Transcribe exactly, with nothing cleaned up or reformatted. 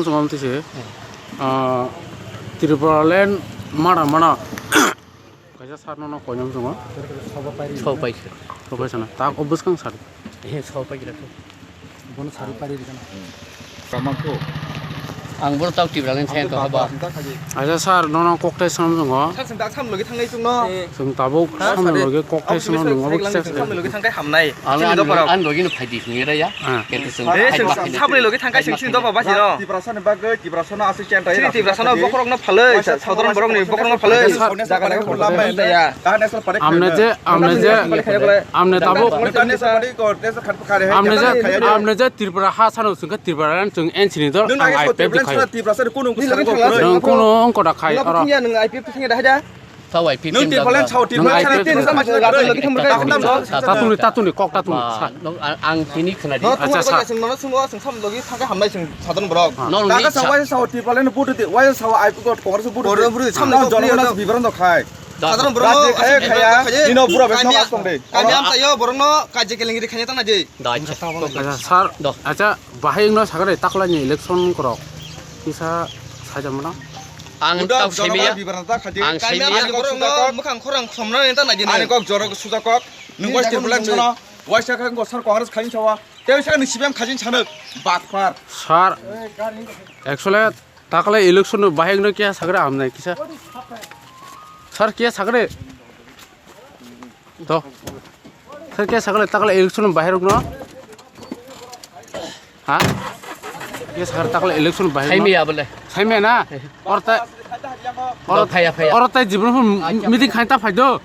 Tongam tise, ah, Tripura land mara mara. Kaisa sar nono koinam tongo. Sopai. Sopai sana. Tak obus kang sar. Eh, sopai kira tu. Bono sari pari di kana. Ang bono tak Tripura land saya to haba. Kaisa sar nono koktai sam tongo. Sar sing tak sam logi thangai tungno. Sing tabuk sam logi koktai sam tongo. Sar sing tak sam logi thangkai hamnai. Ang, ang, ang logi no phaidi sini ra ya. Ah. Kento sing. Eh, sing sabri logi thangkai sing sini dopa basi no. Tiprasani bagwi, Tiprasano aswk chentai. Sini Tiprasano bokhorokno phalwi, Waisa saudharano borokni bokhorokno phalwi. Waisa jaga naga khorla mai ya. Amne je, amne je, amne tabuk. Amne je, amne je Tripura ha sano sungkha Tripura ran chung N C ni dol ang I P F de khai. Tiprasani kunu kunu kunu ongko da khai oro. Nung I P F thangya da haja. Tawai fifteen. Nung Tiprasa sao Tiprasa. Tatuni, tatuni, kok tatuni. Ang tini khna di. Acha sa. Sing nono sing sing sam logi thangka hamnai sing sadon borok. Nong ni. Taka sa wai sao Tiprasa no budu di, wai sao ai ko Congress budu. Borok budu sam no jono na bibaran do khai. Sadon borok no khai khai ya. Ino bura be no asong de. Kami am tayo borok no kaje keleng ri khanya tang na je. Acha sir. Acha bahai no sagare takla ni election korok. Kisa saja mana. Ang tak saimiya. Ang saimiya. Borok no mukhang khorang somna neta nai dini. Ani kok jorok suja kok. Nung wai Tiprasa chano. Wai sa kang sar Congress khain chawa. Tei sa ni C P M khajin chano. Bakpar. Sir. Actually takle election no bahai no kya sagre amnai kisa. Sir kya sagre. To. Sir kya sagre takle election bahai rok no. Ha? Kya sagre takle election bahai rok no. Saimiya bole. Saimiya na. Orta. Phaya phaya. Orta jibon meeting khain ta phai do.